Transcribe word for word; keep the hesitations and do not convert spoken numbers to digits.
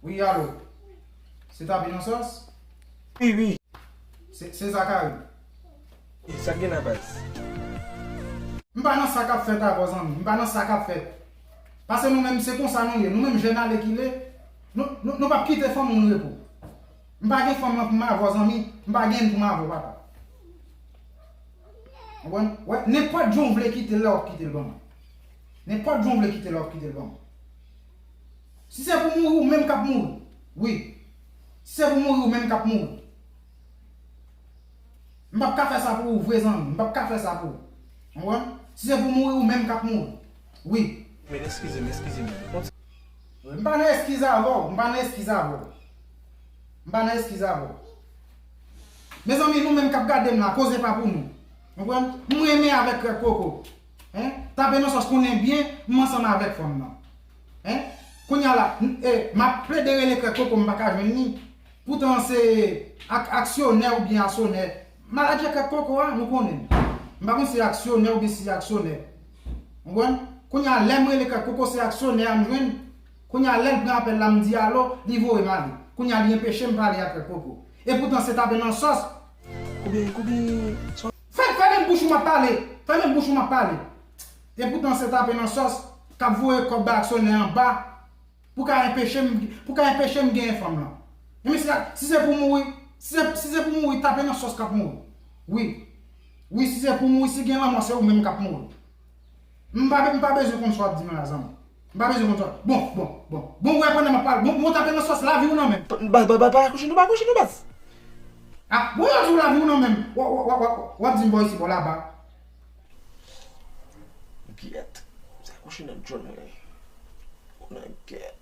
Wi, alo. Se Tape nan sòs? Wi, wi. Se, se Zakari. Sa k gen la, baz? M pa nan sa k ap fèt avè w, zanmi. M pa nan sa k ap fèt. Paske nou menm, se konsa nou ye. Nou menm, jèn alèkile, nou, nou, nou p ap kite fanm moun repo. M pa gen fanm nan pou m avè w, zanmi. M pa gen pou m avè w, papa. Konprann? Wè, nenpòt jan w vle kite l la, w ap kite l ban mwen. Nenpòt jan w vle kite l la, w ap kite l ban mwen. Si se pou mouri, ou menm k ap mouri. Wi. Si se pou mouri, ou menm k ap mouri. M p ap ka fè sa pou ou vre, zanmi. M p ap ka fè sa pou ou. Konprann? Si se pou mouri, ou menm k ap mouri. Wi. Men eskize m, eskize m. M pa nan eskiz avè w. M pa nan eskiz avè w. M pa nan eskiz avè w. Mezanmi, nou menm k ap gade m la, koze pa pou nou. Konprann? M renmen avèk Krèk Koko. Hein? Tape nan sòs konnen byen, m ansanm avèk fanm nan. Hein? Kounye a la, m, e, m ap plede rele Krèk Koko, m pa ka jwenn li. Poutan se ak, aksyonè oubyen asyonè. Maladjè Krèk Koko a, nou konnen l. M pa konn si aksyonè oubyen si aksyonè. Konprann? Kounye a, lè m rele Krèk Koko, se aksyonè a m jwenn. Kounye a, lè l pran apèl la, m di alo, li voye m ale. Kounye a, li enpeche m pale ak Krèk Koko. E poutan se Tape nan sòs. Koube, koube. Fè, fèmen bouch ou, m ap pale. Fèmen bouch ou, m ap pale. E poutan se Tape nan sòs k ap voye kòb bay aksyonè anba pou ka enpeche m, pou ka enpeche m genyen fanm lan. Ebyen, si, si se pou mouri, si se, si se pou mouri, Tape nan sòs k ap mouri. Wi. Wi, si se pou mouri, si gen lanmò, se ou menm k ap mouri. M pa, m pa bezwen konn sa w ap di m la, zanmi. M pa bezwen konn sa. Bon, bon, bon. Bon, wè, pandan m ap pale, bon, bon, Tape nan sòs, lavi w nan men m. Baz, baz, baz, pa kouche nou, pa kouche nou, baz. Ah, bon, yo di w lavi w nan men m. W, w, w, w, w ap di m bò isi, bò laba. Gyèt. Sa kouche nan djòl mwen. Nan gyèt.